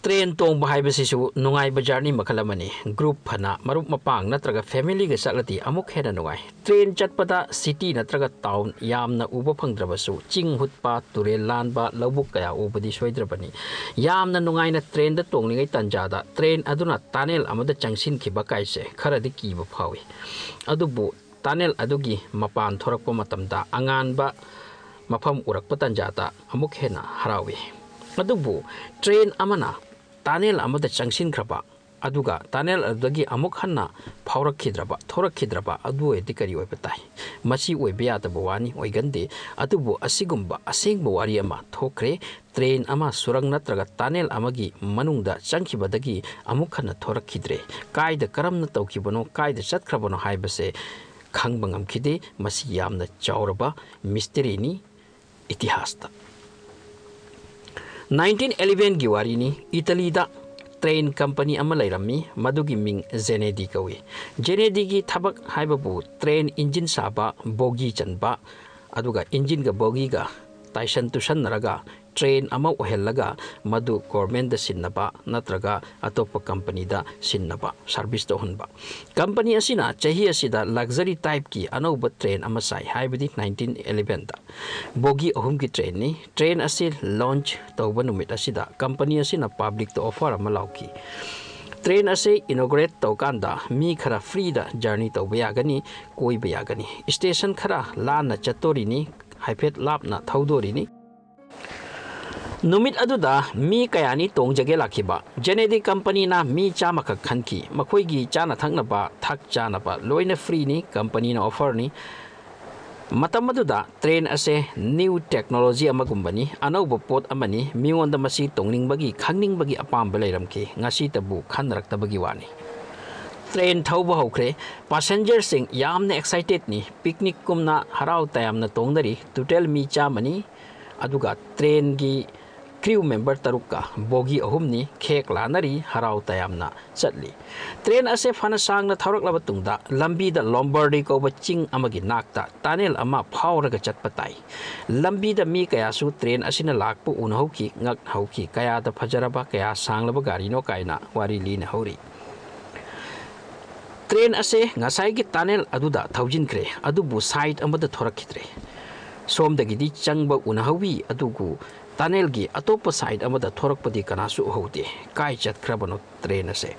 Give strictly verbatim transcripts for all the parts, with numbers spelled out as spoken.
Train ꯇꯣꯡꯕ ꯍꯥꯏꯕꯁꯤꯁꯨ ꯅꯨꯡꯉꯥꯏꯕ ꯖꯔꯅꯤ ꯃꯈꯜ ꯑꯃꯅꯤ꯫ ꯒ꯭ꯔꯨꯞ ꯐꯅ, ꯃꯔꯨꯞ ꯃꯄꯥꯡ ꯅꯠꯇ꯭ꯔꯒ ꯐꯦꯃꯤꯂꯤꯒ ꯆꯠꯂꯗꯤ ꯑꯃꯨꯛ ꯍꯦꯟꯅ ꯅꯨꯡꯉꯥꯏ꯫ ꯇ꯭ꯔꯦꯟ ꯆꯠꯄꯗ ꯁꯤꯇꯤ ꯅꯠꯇ꯭ꯔꯒ ꯇꯥꯎꯟ ꯌꯥꯝꯅ ꯎꯕ ꯐꯪꯗ꯭ꯔꯕꯁꯨ, ꯆꯤꯡ ꯍꯨꯠꯄ, ꯇꯨꯔꯦꯜ ꯂꯥꯟꯕ, ꯂꯧꯕꯨꯛ ꯀꯌꯥ ꯎꯕꯗꯤ ꯁꯣꯏꯗ꯭ꯔꯕꯅꯤ꯫ ꯌꯥꯝꯅ ꯅꯨꯡꯉꯥꯏꯅ ꯇ꯭ꯔꯦꯟꯗ ꯇꯣꯡꯂꯤꯉꯩ ꯇꯥꯟꯖꯥꯗ ꯇ꯭ꯔꯦꯟ ꯑꯗꯨꯅ ꯇꯅꯦꯜ ꯑꯃꯗ ꯆꯪꯁꯤꯟꯈꯤꯕ ꯀꯥꯏꯁꯦ ꯈꯔꯗꯤ ꯀꯤꯕ ꯐꯥꯎꯏ꯫ ꯑꯗꯨꯕꯨ ꯇꯅꯦꯜ ꯑꯗꯨꯒꯤ ꯃꯄꯥꯟ ꯊꯣꯔꯛꯄ ꯃꯇꯝꯗ ꯑꯉꯥꯟꯕ ꯃꯐꯝ ꯎꯔꯛꯄ ꯇꯥꯟꯖꯥꯗ ꯑꯃꯨꯛ ꯍꯦꯟꯅ ꯍꯔꯥꯎꯏ꯫ ꯑꯗꯨꯕꯨ ꯇ꯭ꯔꯦꯟ ꯑꯃꯅ ꯇꯅꯦꯜ ꯑꯃꯗ ꯆꯪꯁꯤꯟꯈ꯭ꯔꯕ, ꯑꯗꯨꯒ ꯇꯅꯦꯜ ꯑꯗꯨꯗꯒꯤ ꯑꯃꯨꯛ ꯍꯟꯅ ꯐꯥꯎꯔꯛꯈꯤꯗ꯭ꯔꯕ, ꯊꯣꯔꯛꯈꯤꯗ꯭ꯔꯕ, ꯑꯗꯨ ꯑꯣꯏꯔꯗꯤ ꯀꯔꯤ ꯑꯣꯏꯕ ꯇꯥꯏ? ꯃꯁꯤ ꯑꯣꯏꯕ ꯌꯥꯗꯕ ꯋꯥꯅꯤ, ꯑꯣꯏꯒꯟꯗꯦ꯫ ꯑꯗꯨꯕꯨ ꯑꯁꯤꯒꯨꯝꯕ ꯑꯁꯦꯡꯕ ꯋꯥꯔꯤ ꯑꯃ ꯊꯣꯛꯈ꯭ꯔꯦ꯫ ꯇ꯭ꯔꯦꯟ ꯑꯃ ꯁꯨꯔꯪ ꯅꯠꯇ꯭ꯔꯒ ꯇꯅꯦꯜ ꯑꯃꯒꯤ ꯃꯅꯨꯡꯗ ꯆꯪꯈꯤꯕꯗꯒꯤ ꯑꯃꯨꯛ ꯍꯟꯅ ꯊꯣꯔꯛꯈꯤꯗ꯭ꯔꯦ꯫ ꯀꯥꯏꯗ, ꯀꯔꯝꯅ ꯇꯧꯈꯤꯕꯅꯣ, ꯀꯥꯏꯗ ꯆꯠꯈ꯭ꯔꯕꯅꯣ ꯍꯥꯏꯕꯁꯦ ꯈꯪꯕ ꯉꯝꯈꯤꯗꯦ꯫ ꯃꯁꯤ ꯌꯥꯝꯅ ꯆꯥꯎꯔꯕ ꯃꯤꯁꯇꯔꯤꯅꯤ ꯏꯇꯤꯍꯥꯁꯇ꯫ ꯅꯥꯏꯟꯇꯤꯟ ꯑꯦꯂꯤꯚꯦꯟꯒꯤ ꯋꯥꯔꯤꯅꯤ꯫ ꯏꯇꯂꯤꯗ ꯇ꯭ꯔꯦꯟ ꯀꯝꯄꯅꯤ ꯑꯃ ꯂꯩꯔꯝꯃꯤ, ꯃꯗꯨꯒꯤ ꯃꯤꯡ ꯖꯦꯅꯦꯗꯤ ꯀꯧꯏ꯫ ꯖꯦꯅꯦꯗꯤꯒꯤ ꯊꯕꯛ ꯍꯥꯏꯕꯕꯨ ꯇ꯭ꯔꯦꯟ ꯏꯟꯖꯤꯟ ꯁꯥꯕ, ꯕꯣꯒꯤ ꯆꯟꯕ, ꯑꯗꯨꯒ ꯏꯟꯖꯤꯟꯒ ꯕꯣꯒꯤꯒ ꯇꯥꯏꯁꯟ ꯇꯨꯁꯟꯅꯔꯒ ꯇ꯭ꯔꯦꯟ ꯑꯃ ꯑꯣꯏꯍꯜꯂꯒ ꯃꯗꯨ ꯒꯣꯔꯃꯦꯟꯗ ꯁꯤꯟꯅꯕ ꯅꯠꯇ꯭ꯔꯒ ꯑꯇꯣꯞꯄ ꯀꯝꯄꯅꯤꯗ ꯁꯤꯟꯅꯕ, ꯁꯥꯔꯚꯤꯁ ꯇꯧꯍꯟꯕ꯫ ꯀꯝꯄꯅꯤ ꯑꯁꯤꯅ ꯆꯍꯤ ꯑꯁꯤꯗ ꯂꯛꯖꯔꯤ ꯇꯥꯏꯞꯀꯤ ꯑꯅꯧꯕ ꯇ꯭ꯔꯦꯟ ꯑꯃ ꯁꯥꯏ, ꯍꯥꯏꯕꯗꯤ ꯅꯥꯏꯟꯇꯤꯟ ꯑꯦꯂꯤꯚꯦꯟꯗ꯫ ꯕꯣꯒꯤ ꯑꯍꯨꯝꯒꯤ ꯇ꯭ꯔꯦꯟꯅꯤ꯫ ꯇ꯭ꯔꯦꯟ ꯑꯁꯤ ꯂꯣꯟꯆ ꯇꯧꯕ ꯅꯨꯃꯤꯠ ꯑꯁꯤꯗ ꯀꯝꯄꯅꯤ ꯑꯁꯤꯅ ꯄꯥꯕ꯭ꯂꯤꯛꯇ ꯑꯣꯐꯔ ꯑꯃ ꯂꯥꯎꯈꯤ꯫ ꯇ꯭ꯔꯦꯟ ꯑꯁꯤ ꯏꯅꯣꯒ꯭ꯔꯦꯠ ꯇꯧꯀꯥꯟꯗ ꯃꯤ ꯈꯔ ꯐ꯭ꯔꯤꯗ ꯖꯔꯅꯤ ꯇꯧꯕ ꯌꯥꯒꯅꯤ, ꯀꯣꯏꯕ ꯌꯥꯒꯅꯤ꯫ ꯁ꯭ꯇꯦꯁꯟ ꯈꯔ ꯂꯥꯟꯅ ꯆꯠꯇꯣꯔꯤꯅꯤ, ꯍꯥꯏꯐꯦꯠ ꯂꯥꯞꯅ ꯊꯧꯗꯣꯔꯤꯅꯤ꯫ ꯅꯨꯃꯤꯠ ꯑꯗꯨꯗ ꯃꯤ ꯀꯌꯥꯅꯤ ꯇꯣꯡꯖꯒꯦ ꯂꯥꯛꯈꯤꯕ? ꯖꯦꯅꯦꯗꯤ ꯀꯝꯄꯅꯤꯅ ꯃꯤ ꯆꯥꯝꯃꯈꯛ ꯈꯟꯈꯤ꯫ ꯃꯈꯣꯏꯒꯤ ꯆꯥꯅ ꯊꯛꯅꯕ, ꯊꯛ ꯆꯥꯅꯕ ꯂꯣꯏꯅ ꯐ꯭ꯔꯤꯅꯤ, ꯀꯝꯄꯅꯤꯅ ꯑꯣꯐꯔꯅꯤ꯫ ꯃꯇꯝ ꯑꯗꯨꯗ ꯇ꯭ꯔꯦꯟ ꯑꯁꯦ ꯅ꯭ꯌꯨ ꯇꯦꯛꯅꯣꯂꯣꯖꯤ ꯑꯃꯒꯨꯝꯕꯅꯤ, ꯑꯅꯧꯕ ꯄꯣꯠ ꯑꯃꯅꯤ, ꯃꯤꯉꯣꯟꯗ ꯃꯁꯤ ꯇꯣꯡꯅꯤꯡꯕꯒꯤ, ꯈꯪꯅꯤꯡꯕꯒꯤ ꯑꯄꯥꯝꯕ ꯂꯩꯔꯝꯈꯤ꯫ ꯉꯁꯤꯇꯕꯨ ꯈꯟꯅꯔꯛꯇꯕꯒꯤ ꯋꯥꯅꯤ꯫ ꯇ꯭ꯔꯦꯟ ꯊꯧꯕ ꯍꯧꯈ꯭ꯔꯦ꯫ ꯄꯥꯁꯦꯟꯖꯔꯁꯤꯡ ꯌꯥꯝꯅ ꯑꯦꯛꯁꯥꯏꯇꯦꯠꯅꯤ꯫ ꯄꯤꯛꯅꯤꯛꯀꯨꯝꯅ ꯍꯔꯥꯎ ꯇꯌꯥꯝꯅ ꯇꯣꯡꯅꯔꯤ꯫ ꯇꯣꯇꯦꯜ ꯃꯤ ꯆꯥꯝꯃꯅꯤ꯫ ꯑꯗꯨꯒ ꯇ꯭ꯔꯦꯟꯒꯤ crew member ꯇꯔꯨꯛꯀ ꯕꯣꯒꯤ ꯑꯍꯨꯝꯅꯤ ꯈꯦꯛ ꯂꯥꯟꯅꯔꯤ, ꯍꯔꯥꯎ ꯇꯌꯥꯝꯅ ꯆꯠꯂꯤ꯫ ꯇ꯭ꯔꯦꯟ ꯑꯁꯦ ꯐꯅ ꯁꯥꯡꯅ ꯊꯧꯔꯛꯂꯕ ꯇꯨꯡꯗ ꯂꯝꯕꯤꯗ ꯂꯣꯝꯕꯔꯗꯤ ꯀꯧꯕ ꯆꯤꯡ ꯑꯃꯒꯤ ꯅꯥꯛꯇ ꯇꯅꯦꯜ ꯑꯃ ꯐꯥꯎꯔꯒ ꯆꯠꯄ ꯇꯥꯏ꯫ ꯂꯝꯕꯤꯗ ꯃꯤ ꯀꯌꯥꯁꯨ ꯇ꯭ꯔꯦꯟ ꯑꯁꯤꯅ ꯂꯥꯛꯄ ꯎꯅꯍꯧꯈꯤ, ꯉꯛꯍꯧꯈꯤ꯫ ꯀꯌꯥꯗ ꯐꯖꯔꯕ, ꯀꯌꯥ ꯁꯥꯡꯂꯕ ꯒꯥꯔꯤꯅꯣ ꯀꯥꯏꯅ ꯋꯥꯔꯤ ꯂꯤꯅꯍꯧꯔꯤ꯫ ꯇ꯭ꯔꯦꯟ ꯑꯁꯦ ꯉꯁꯥꯏꯒꯤ ꯇꯅꯦꯜ ꯑꯗꯨꯗ ꯊꯧꯖꯤꯟꯈ꯭ꯔꯦ, ꯑꯗꯨꯕꯨ ꯁꯥꯏꯠ ꯑꯃꯗ ꯊꯣꯔꯛꯈꯤꯗ꯭ꯔꯦ꯫ ꯁꯣꯝꯗꯒꯤꯗꯤ ꯆꯪꯕ ꯎꯅꯍꯧꯋꯤ, ꯑꯗꯨꯕꯨ ꯇꯅꯦꯜꯒꯤ ꯑꯇꯣꯞꯄ ꯁꯥꯏꯠ ꯑꯃꯗ ꯊꯣꯔꯛꯄꯗꯤ ꯀꯅꯥꯁꯨ ꯎꯍꯧꯗꯦ꯫ ꯀꯥꯏ ꯆꯠꯈ꯭ꯔꯕꯅꯣ ꯇ꯭ꯔꯦꯟ ꯑꯁꯦ?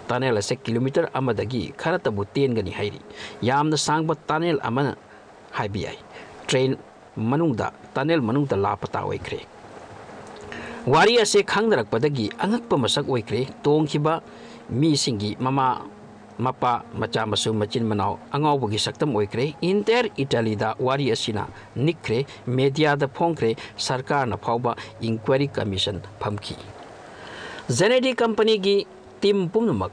ꯇꯅꯦꯜ ꯑꯁꯦ ꯀꯤꯂꯣꯃꯤꯇꯔ ꯑꯃꯗꯒꯤ ꯈꯔꯇꯕꯨ ꯇꯦꯟꯒꯅꯤ ꯍꯥꯏꯔꯤ꯫ ꯌꯥꯝꯅ ꯁꯥꯡꯕ ꯇꯅꯦꯜ ꯑꯃꯅ ꯍꯥꯏꯕ ꯌꯥꯏ꯫ ꯇ꯭ꯔꯦꯟ ꯃꯅꯨꯡꯗ, ꯇꯅꯦꯜ ꯃꯅꯨꯡꯗ ꯂꯥꯄꯇꯥ ꯑꯣꯏꯈ꯭ꯔꯦ꯫ ꯋꯥꯔꯤ ꯑꯁꯦ ꯈꯪꯅꯔꯛꯄꯗꯒꯤ ꯑꯉꯛꯄ ꯃꯁꯛ ꯑꯣꯏꯈ꯭ꯔꯦ꯫ ꯇꯣꯡꯈꯤꯕ ꯃꯤꯁꯤꯡꯒꯤ ꯃꯃꯥ, ꯃꯄꯥ, ꯃꯆꯥ ꯃꯁꯨ, ꯃꯆꯤꯟ ꯃꯅꯥꯎ ꯑꯉꯥꯎꯕꯒꯤ ꯁꯛꯇꯝ ꯑꯣꯏꯈ꯭ꯔꯦ꯫ ꯏꯟꯇꯌꯔ ꯏꯇꯥꯂꯤꯗ ꯋꯥꯔꯤ ꯑꯁꯤꯅ ꯅꯤꯛꯈ꯭ꯔꯦ꯫ ꯃꯦꯗꯤꯌꯥꯗ ꯐꯣꯡꯈ꯭ꯔꯦ꯫ ꯁꯔꯀꯥꯔꯅ ꯐꯥꯎꯕ ꯏꯟꯀ꯭ꯋꯥꯏꯔꯤ ꯀꯃꯤꯁꯟ ꯐꯝꯈꯤ꯫ ꯖꯦꯅꯦꯗꯤ ꯀꯝꯄꯅꯤꯒꯤ ꯇꯤꯝ ꯄꯨꯝꯅꯃꯛ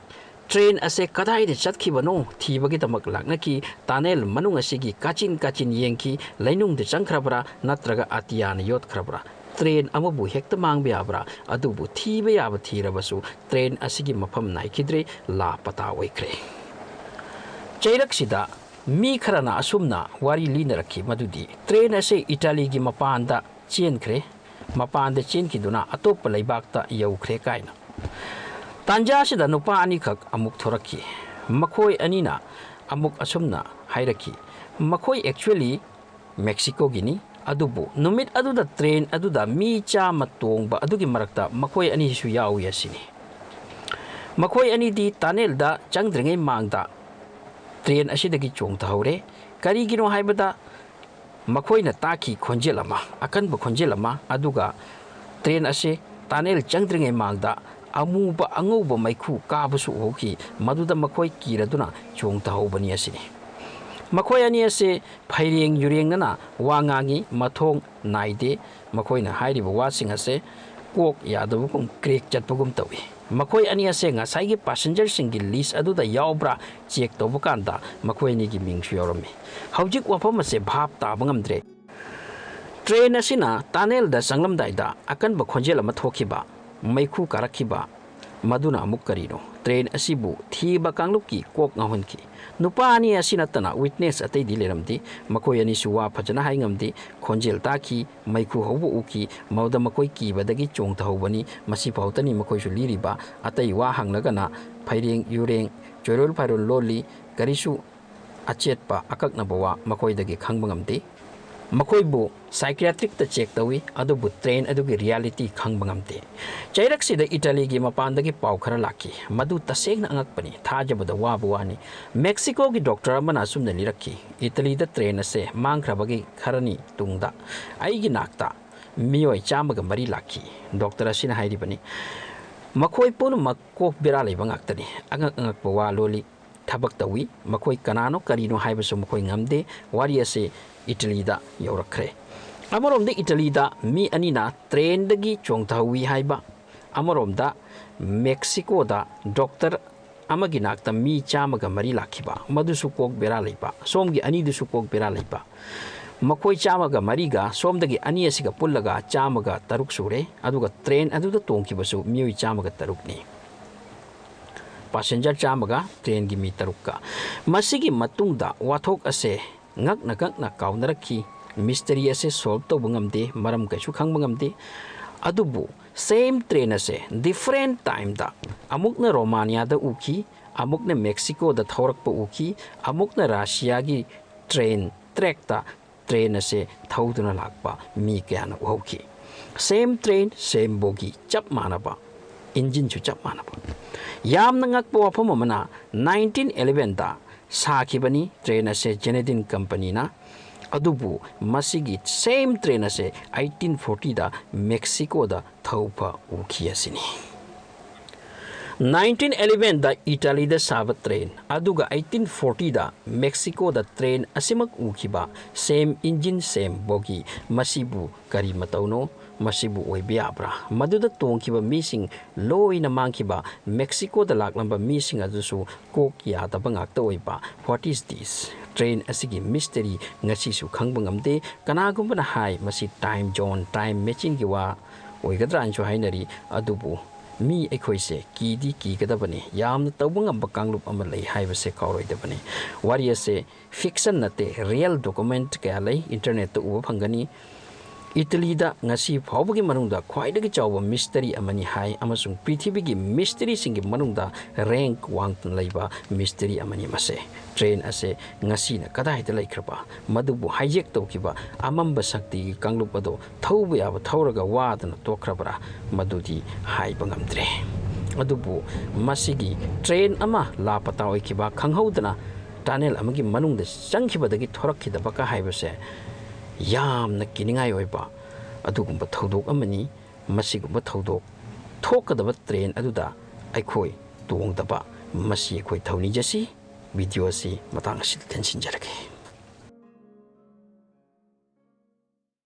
ꯇ꯭ꯔꯦꯟ ꯑꯁꯦ ꯀꯗꯥꯏꯗ ꯆꯠꯈꯤꯕꯅꯣ ꯊꯤꯕꯒꯤꯗꯃꯛ ꯂꯥꯛꯅꯈꯤ꯫ ꯇꯅꯦꯜ ꯃꯅꯨꯡ ꯑꯁꯤꯒꯤ ꯀꯥꯆꯤꯟ ꯀꯥꯆꯤꯟ ꯌꯦꯡꯈꯤ꯫ ꯂꯩꯅꯨꯡꯗ ꯆꯪꯈ꯭ꯔꯕ꯭ꯔꯥ ꯅꯠꯇ꯭ꯔꯒ ꯑꯇꯤꯌꯥꯅ ꯌꯣꯠꯈ꯭ꯔꯕ꯭ꯔꯥ? ꯇ꯭ꯔꯦꯟ ꯑꯃꯕꯨ ꯍꯦꯛꯇ ꯃꯥꯡꯕ ꯌꯥꯕ꯭ꯔꯥ? ꯑꯗꯨꯕꯨ ꯊꯤꯕ ꯌꯥꯕ ꯊꯤꯔꯕꯁꯨ ꯇ꯭ꯔꯦꯟ ꯑꯁꯤꯒꯤ ꯃꯐꯝ ꯅꯥꯏꯈꯤꯗ꯭ꯔꯦ, ꯂꯥꯄꯇꯥ ꯑꯣꯏꯈ꯭ꯔꯦ꯫ ꯆꯩꯔꯛꯁꯤꯗ ꯃꯤ ꯈꯔꯅ ꯑꯁꯨꯝꯅ ꯋꯥꯔꯤ ꯂꯤꯅꯔꯛꯈꯤ ꯃꯗꯨꯗꯤ ꯇ꯭ꯔꯦꯟ ꯑꯁꯤ ꯏꯇꯥꯂꯤꯒꯤ ꯃꯄꯥꯟꯗ ꯆꯦꯟꯈ꯭ꯔꯦ꯫ ꯃꯄꯥꯟꯗ ꯆꯦꯟꯈꯤꯗꯨꯅ ꯑꯇꯣꯞꯄ ꯂꯩꯕꯥꯛꯇ ꯌꯧꯈ꯭ꯔꯦ ꯀꯥꯏꯅ꯫ ꯇꯥꯟꯖꯥ ꯑꯁꯤꯗ ꯅꯨꯄꯥ ꯑꯅꯤꯈꯛ ꯑꯃꯨꯛ ꯊꯣꯔꯛꯈꯤ꯫ ꯃꯈꯣꯏ ꯑꯅꯤꯅ ꯑꯃꯨꯛ ꯑꯁꯨꯝꯅ ꯍꯥꯏꯔꯛꯈꯤ, "ꯃꯈꯣꯏ actually ꯃꯦꯛꯁꯤꯀꯣꯒꯤꯅꯤ, ꯑꯗꯨꯕꯨ ꯅꯨꯃꯤꯠ ꯑꯗꯨꯗ ꯇ꯭ꯔꯦꯟ ꯑꯗꯨꯗ ꯃꯤ ꯆꯥꯝꯃ ꯇꯣꯡꯕ ꯑꯗꯨꯒꯤ ꯃꯔꯛꯇ ꯃꯈꯣꯏ ꯑꯅꯤꯁꯨ ꯌꯥꯎꯏ ꯑꯁꯤꯅꯤ꯫ ꯃꯈꯣꯏ ꯑꯅꯤꯗꯤ ꯇꯅꯦꯜꯗ ꯆꯪꯗ꯭ꯔꯤꯉꯩ ꯃꯥꯡꯗ ꯇ꯭ꯔꯦꯟ ꯑꯁꯤꯗꯒꯤ ꯆꯣꯡꯊꯍꯧꯔꯦ꯫ ꯀꯔꯤꯒꯤꯅꯣ ꯍꯥꯏꯕꯗ ꯃꯈꯣꯏꯅ ꯇꯥꯈꯤ ꯈꯣꯟꯖꯦꯜ ꯑꯃ, ꯑꯀꯟꯕ ꯈꯣꯟꯖꯦꯜ ꯑꯃ, ꯑꯗꯨꯒ ꯇ꯭ꯔꯦꯟ ꯑꯁꯤ ꯇꯅꯦꯜ ꯆꯪꯗ꯭ꯔꯤꯉꯩ ꯃꯥꯡꯗ ꯑꯃꯨꯕ ꯑꯉꯧꯕ ꯃꯩꯈꯨ ꯀꯥꯕꯁꯨ ꯎꯍꯧꯈꯤ꯫ ꯃꯗꯨꯗ ꯃꯈꯣꯏ ꯀꯤꯔꯗꯨꯅ ꯆꯣꯡꯊꯍꯧꯕꯅꯤ ꯑꯁꯤꯅꯤ꯫ ꯃꯈꯣꯏ ꯑꯅꯤ ꯑꯁꯤ ꯐꯩꯔꯦꯡ ꯌꯨꯔꯦꯡꯅꯅ ꯋꯥ ꯉꯥꯡꯉꯤ, ꯃꯊꯣꯡ ꯅꯥꯏꯗꯦ꯫ ꯃꯈꯣꯏꯅ ꯍꯥꯏꯔꯤꯕ ꯋꯥꯁꯤꯡ ꯑꯁꯦ ꯀꯣꯛ ꯌꯥꯗꯕꯒꯨꯝ, ꯀ꯭ꯔꯦꯛ ꯆꯠꯄꯒꯨꯝ ꯇꯧꯏ꯫ ꯃꯈꯣꯏ ꯑꯅꯤ ꯑꯁꯦ ꯉꯁꯥꯏꯒꯤ ꯄꯥꯁꯦꯟꯖꯔꯁꯤꯡꯒꯤ ꯂꯤꯁ ꯑꯗꯨꯗ ꯌꯥꯎꯕ꯭ꯔꯥ ꯆꯦꯛ ꯇꯧꯕ ꯀꯥꯟꯗ ꯃꯈꯣꯏ ꯑꯅꯤꯒꯤ ꯃꯤꯡꯁꯨ ꯌꯥꯎꯔꯝꯃꯤ꯫ ꯍꯧꯖꯤꯛ ꯋꯥꯐꯝ ꯑꯁꯦ ꯚꯥꯞ ꯇꯥꯕ ꯉꯝꯗ꯭ꯔꯦ꯫ ꯇ꯭ꯔꯦꯟ ꯑꯁꯤꯅ ꯇꯅꯦꯜꯗ ꯆꯪꯂꯝꯗꯥꯏꯗ ꯑꯀꯟꯕ ꯈꯣꯟꯖꯦꯜ ꯑꯃ ꯊꯣꯛꯈꯤꯕ, ꯃꯩꯈꯨ ꯀꯥꯔꯛꯈꯤꯕ, ꯃꯗꯨꯅ ꯑꯃꯨꯛ ꯀꯔꯤꯅꯣ? ꯇ꯭ꯔꯦꯟ ꯑꯁꯤꯕꯨ ꯊꯤꯕ ꯀꯥꯡꯂꯨꯞꯀꯤ ꯀꯣꯛ ꯉꯥꯎꯍꯟꯈꯤ꯫ ꯅꯨꯄꯥ ꯑꯅꯤ ꯑꯁꯤ ꯅꯠꯇꯅ ꯋꯤꯠꯅꯦꯁ ꯑꯇꯩꯗꯤ ꯂꯩꯔꯝꯗꯦ꯫ ꯃꯈꯣꯏ ꯑꯅꯤꯁꯨ ꯋꯥ ꯐꯖꯅ ꯍꯥꯏ ꯉꯝꯗꯦ꯫ ꯈꯣꯟꯖꯦꯜ ꯇꯥꯈꯤ, ꯃꯩꯈꯨ ꯍꯧꯕ ꯎꯈꯤ꯫ ꯃꯗꯨꯗ ꯃꯈꯣꯏ ꯀꯤꯕꯗꯒꯤ ꯆꯣꯡꯊꯍꯧꯕꯅꯤ꯫ ꯃꯁꯤ ꯐꯥꯎꯇꯅꯤ ꯃꯈꯣꯏꯁꯨ ꯂꯤꯔꯤꯕ꯫ ꯑꯇꯩ ꯋꯥ ꯍꯪꯂꯒꯅ ꯐꯩꯔꯦꯡ ꯌꯨꯔꯦꯡ, ꯆꯣꯏꯔꯣꯜ ꯐꯥꯏꯔꯣꯜ ꯂꯣꯜꯂꯤ꯫ ꯀꯔꯤꯁꯨ ꯑꯆꯦꯠꯄ ꯑꯀꯛꯅꯕ ꯋꯥ ꯃꯈꯣꯏꯗꯒꯤ ꯈꯪꯕ ꯉꯝꯗꯦ꯫ ꯃꯈꯣꯏꯕꯨ ꯁꯥꯏꯀꯤꯌꯥꯇ꯭ꯔꯤꯛꯇ ꯆꯦꯛ ꯇꯧꯏ, ꯑꯗꯨꯕꯨ ꯇ꯭ꯔꯦꯟ ꯑꯗꯨꯒꯤ ꯔꯤꯌꯦꯂꯤꯇꯤ ꯈꯪꯕ ꯉꯝꯗꯦ꯫ ꯆꯩꯔꯛꯁꯤꯗ ꯏꯇꯥꯂꯤꯒꯤ ꯃꯄꯥꯟꯗꯒꯤ ꯄꯥꯎ ꯈꯔ ꯂꯥꯛꯈꯤ꯫ ꯃꯗꯨ ꯇꯁꯦꯡꯅ ꯑꯉꯛꯄꯅꯤ, ꯊꯥꯖꯕꯗ ꯋꯥꯕ ꯋꯥꯅꯤ꯫ ꯃꯦꯛꯁꯤꯀꯣꯒꯤ ꯗꯣꯛꯇꯔ ꯑꯃꯅ ꯑꯁꯨꯝꯅ ꯂꯤꯔꯛꯈꯤ, "ꯏꯇꯥꯂꯤꯗ ꯇ꯭ꯔꯦꯟ ꯑꯁꯦ ꯃꯥꯡꯈ꯭ꯔꯕꯒꯤ ꯈꯔꯅꯤ ꯇꯨꯡꯗ ꯑꯩꯒꯤ ꯅꯥꯛꯇ ꯃꯤꯑꯣꯏ ꯆꯥꯝꯃꯒ ꯃꯔꯤ ꯂꯥꯛꯈꯤ"꯫ ꯗꯣꯛꯇꯔ ꯑꯁꯤꯅ ꯍꯥꯏꯔꯤꯕꯅꯤ, "ꯃꯈꯣꯏ ꯄꯨꯝꯅꯃꯛ ꯀꯣꯛ ꯕꯦꯔꯥ ꯂꯩꯕ ꯉꯥꯛꯇꯅꯤ꯫ ꯑꯉꯛ ꯑꯉꯛꯄ ꯋꯥ ꯂꯣꯜꯂꯤ, ꯊꯕꯛ ꯇꯧꯏ꯫ ꯃꯈꯣꯏ ꯀꯅꯥꯅꯣ ꯀꯔꯤꯅꯣ ꯍꯥꯏꯕꯁꯨ ꯃꯈꯣꯏ ꯉꯝꯗꯦ"꯫ ꯋꯥꯔꯤ ꯑꯁꯤ ꯏꯇꯂꯤꯗ ꯌꯧꯔꯛꯈ꯭ꯔꯦ꯫ ꯑꯃꯔꯣꯝꯗ ꯏꯇꯂꯤꯗ ꯃꯤ ꯑꯅꯤꯅ ꯇ꯭ꯔꯦꯟꯗꯒꯤ ꯆꯣꯡꯊꯍꯧꯏ ꯍꯥꯏꯕ, ꯑꯃꯔꯣꯝꯗ ꯃꯦꯛꯁꯤꯀꯣꯗ ꯗꯣꯛꯇꯔ ꯑꯃꯒꯤ ꯅꯥꯛꯇ ꯃꯤ ꯆꯥꯝꯃꯒ ꯃꯔꯤ ꯂꯥꯛꯈꯤꯕ, ꯃꯗꯨꯁꯨ ꯀꯣꯛ ꯕꯦꯔꯥ ꯂꯩꯕ, ꯁꯣꯝꯒꯤ ꯑꯅꯤꯗꯨꯁꯨ ꯀꯣꯛ ꯕꯦꯔꯥ ꯂꯩꯕ꯫ ꯃꯈꯣꯏ ꯆꯥꯝꯃꯒ ꯃꯔꯤꯒ ꯁꯣꯝꯗꯒꯤ ꯑꯅꯤ ꯑꯁꯤꯒ ꯄꯨꯜꯂꯒ ꯆꯥꯝꯃꯒ ꯇꯔꯨꯛ ꯁꯨꯔꯦ, ꯑꯗꯨꯒ ꯇ꯭ꯔꯦꯟ ꯑꯗꯨꯗ ꯇꯣꯡꯈꯤꯕꯁꯨ ꯃꯤꯑꯣꯏ ꯆꯥꯝꯃꯒ ꯇꯔꯨꯛꯅꯤ꯫ ꯄꯥꯁꯦꯟꯖꯔ ꯆꯥꯝꯃꯒ ꯇ꯭ꯔꯦꯟꯒꯤ ꯃꯤ ꯇꯔꯨꯛꯀ꯫ ꯃꯁꯤꯒꯤ ꯃꯇꯨꯡꯗ ꯋꯥꯊꯣꯛ ꯑꯁꯦ ꯉꯛꯅ ꯉꯛꯅ ꯀꯥꯎꯅꯔꯛꯈꯤ꯫ ꯃꯤꯁꯇꯔꯤ ꯑꯁꯦ ꯁꯣꯜꯕ ꯇꯧꯕ ꯉꯝꯗꯦ, ꯃꯔꯝ ꯀꯩꯁꯨ ꯈꯪꯕ ꯉꯝꯗꯦ꯫ ꯑꯗꯨꯕꯨ ꯁꯦꯝ ꯇ꯭ꯔꯦꯟ ꯑꯁꯦ ꯗꯤꯐꯔꯦꯟ ꯇꯥꯏꯝꯗ, ꯑꯃꯨꯛꯅ ꯔꯣꯃꯥꯅꯤꯌꯥꯗ ꯎꯈꯤ, ꯑꯃꯨꯛꯅ ꯃꯦꯛꯁꯤꯀꯣꯗ ꯊꯧꯔꯛꯄ ꯎꯈꯤ, ꯑꯃꯨꯛꯅ ꯔꯁꯤꯌꯥꯒꯤ ꯇ꯭ꯔꯦꯟ ꯇ꯭ꯔꯦꯛꯇ ꯇ꯭ꯔꯦꯟ ꯑꯁꯦ ꯊꯧꯗꯨꯅ ꯂꯥꯛꯄ ꯃꯤ ꯀꯌꯥꯅ ꯎꯍꯧꯈꯤ꯫ ꯁꯦꯝ ꯇ꯭ꯔꯦꯟ, ꯁꯦꯝ ꯕꯣꯒꯤ, ꯆꯞ ꯃꯥꯟꯅꯕ ꯏꯟꯖꯤꯟꯁꯨ ꯆꯞ ꯃꯥꯟꯅꯕ꯫ ꯌꯥꯝꯅ ꯉꯛꯄ ꯋꯥꯐꯝ ꯑꯃꯅ, ꯅꯥꯏꯟꯇꯤꯟ ꯑꯦꯂꯦꯚꯦꯟꯗ ꯁꯥꯈꯤꯕꯅꯤ ꯇ꯭ꯔꯦꯟ ꯑꯁꯦ ꯖꯦꯅꯦꯗꯤꯟ ꯀꯝꯄꯅꯤꯅ꯫ ꯑꯗꯨꯕꯨ ꯃꯁꯤꯒꯤ ꯁꯦꯝ ꯇ꯭ꯔꯦꯟ ꯑꯁꯦ ꯑꯩꯠꯇꯤꯟ ꯐꯣꯔꯇꯤꯗ ꯃꯦꯛꯁꯤꯀꯣꯗ ꯊꯧꯕ ꯎꯈꯤ ꯑꯁꯤꯅꯤ꯫ ꯅꯥꯏꯟꯇꯤꯟ ꯑꯦꯂꯦꯚꯦꯟꯗ ꯏꯇꯥꯂꯤꯗ ꯁꯥꯕ ꯇ꯭ꯔꯦꯟ, ꯑꯗꯨꯒ ꯑꯩꯠꯇꯤꯟ ꯐꯣꯔꯇꯤꯗ ꯃꯦꯛꯁꯤꯀꯣꯗ ꯇ꯭ꯔꯦꯟ ꯑꯁꯤꯃꯛ ꯎꯈꯤꯕ, ꯁꯦꯝ ꯏꯟꯖꯤꯟ, ꯁꯦꯝ ꯕꯣꯒꯤ, ꯃꯁꯤꯕꯨ ꯀꯔꯤ ꯃꯇꯧꯅꯣ? ꯃꯁꯤꯕꯨ ꯑꯣꯏꯕ ꯌꯥꯕ꯭ꯔꯥ? ꯃꯗꯨꯗ ꯇꯣꯡꯈꯤꯕ ꯃꯤꯁꯤꯡ ꯂꯣꯏꯅ ꯃꯥꯡꯈꯤꯕ, ꯃꯦꯛꯁꯤꯀꯣꯗ ꯂꯥꯛꯂꯝꯕ ꯃꯤꯁꯤꯡ ꯑꯗꯨꯁꯨ ꯀꯣꯛ ꯌꯥꯗꯕ ꯉꯥꯛꯇ ꯑꯣꯏꯕ꯫ What is this? ꯇ꯭ꯔꯦꯟ ꯑꯁꯤꯒꯤ ꯃꯤꯁꯇꯔꯤ ꯉꯁꯤꯁꯨ ꯈꯪꯕ ꯉꯝꯗꯦ꯫ ꯀꯅꯥꯒꯨꯝꯕꯅ ꯍꯥꯏ ꯃꯁꯤ ꯇꯥꯏꯝ ꯖꯣꯟ, ꯇꯥꯏꯝ ꯃꯦꯆꯤꯟꯒꯤ ꯋꯥ ꯑꯣꯏꯒꯗ꯭ꯔꯥꯅꯁꯨ ꯍꯥꯏꯅꯔꯤ꯫ ꯑꯗꯨꯕꯨ ꯃꯤ ꯑꯩꯈꯣꯏꯁꯦ ꯀꯤꯗꯤ ꯀꯤꯒꯗꯕꯅꯤ, ꯌꯥꯝꯅ ꯇꯧꯕ ꯉꯝꯕ ꯀꯥꯡꯂꯨꯞ ꯑꯃ ꯂꯩ ꯍꯥꯏꯕꯁꯦ ꯀꯥꯎꯔꯣꯏꯗꯕꯅꯤ꯫ ꯋꯥꯔꯤ ꯑꯁꯦ ꯐꯤꯛꯁꯟ ꯅꯠꯇꯦ, ꯔꯤꯌꯦꯜ ꯗꯣꯀꯨꯃꯦꯟꯠ ꯀꯌꯥ ꯂꯩ, ꯏꯟꯇꯔꯅꯦꯠꯇ ꯎꯕ ꯐꯪꯒꯅꯤ꯫ ꯏꯇꯂꯤꯗ ꯉꯁꯤ ꯐꯥꯎꯕꯒꯤ ꯃꯅꯨꯡꯗ ꯈ꯭ꯋꯥꯏꯗꯒꯤ ꯆꯥꯎꯕ ꯃꯤꯁꯇꯔꯤ ꯑꯃꯅꯤ ꯍꯥꯏ, ꯑꯃꯁꯨꯡ ꯄ꯭ꯔꯤꯊꯤꯕꯤꯒꯤ ꯃꯤꯁꯇꯔꯤꯁꯤꯡꯒꯤ ꯃꯅꯨꯡꯗ ꯔꯦꯡꯛ ꯋꯥꯡꯅ ꯂꯩꯕ ꯃꯤꯁꯇꯔꯤ ꯑꯃꯅꯤ ꯃꯁꯦ꯫ ꯇ꯭ꯔꯦꯟ ꯑꯁꯦ ꯉꯁꯤꯅ ꯀꯗꯥꯏꯗ ꯂꯩꯈ꯭ꯔꯕ, ꯃꯗꯨꯕꯨ ꯍꯥꯏꯖꯦꯛ ꯇꯧꯈꯤꯕ ꯑꯃꯝꯕ ꯁꯛꯇꯤꯒꯤ ꯀꯥꯡꯂꯨꯞ ꯑꯗꯣ ꯊꯧꯕ ꯌꯥꯕ ꯊꯧꯔꯒ ꯋꯥꯗꯅ ꯇꯣꯛꯈ꯭ꯔꯕ꯭ꯔꯥ, ꯃꯗꯨꯗꯤ ꯍꯥꯏꯕ ꯉꯝꯗ꯭ꯔꯦ꯫ ꯑꯗꯨꯕꯨ ꯃꯁꯤꯒꯤ ꯇ꯭ꯔꯦꯟ ꯑꯃ ꯂꯥꯄꯇꯥ ꯑꯣꯏꯈꯤꯕ, ꯈꯪꯍꯧꯗꯅ ꯇꯅꯦꯜ ꯑꯃꯒꯤ ꯃꯅꯨꯡꯗ ꯆꯪꯈꯤꯕꯗꯒꯤ ꯊꯣꯔꯛꯈꯤꯗꯕꯒ ꯍꯥꯏꯕꯁꯦ ꯌꯥꯝꯅ ꯀꯤꯅꯤꯡꯉꯥꯏ ꯑꯣꯏꯕ, ꯑꯗꯨꯒꯨꯝꯕ ꯊꯧꯗꯣꯛ ꯑꯃꯅꯤ꯫ ꯃꯁꯤꯒꯨꯝꯕ ꯊꯧꯗꯣꯛ ꯊꯣꯛꯀꯗꯕ ꯇ꯭ꯔꯦꯟ ꯑꯗꯨꯗ ꯑꯩꯈꯣꯏ ꯇꯣꯡꯗꯕ, ꯃꯁꯤ ꯑꯩꯈꯣꯏ ꯊꯧꯅꯤꯖꯁꯤ꯫ ꯚꯤꯗꯤꯑꯣ ꯑꯁꯤ ꯃꯇꯥꯡ ꯑꯁꯤꯗ ꯇꯦꯟꯁꯤꯟꯖꯔꯒꯦ꯫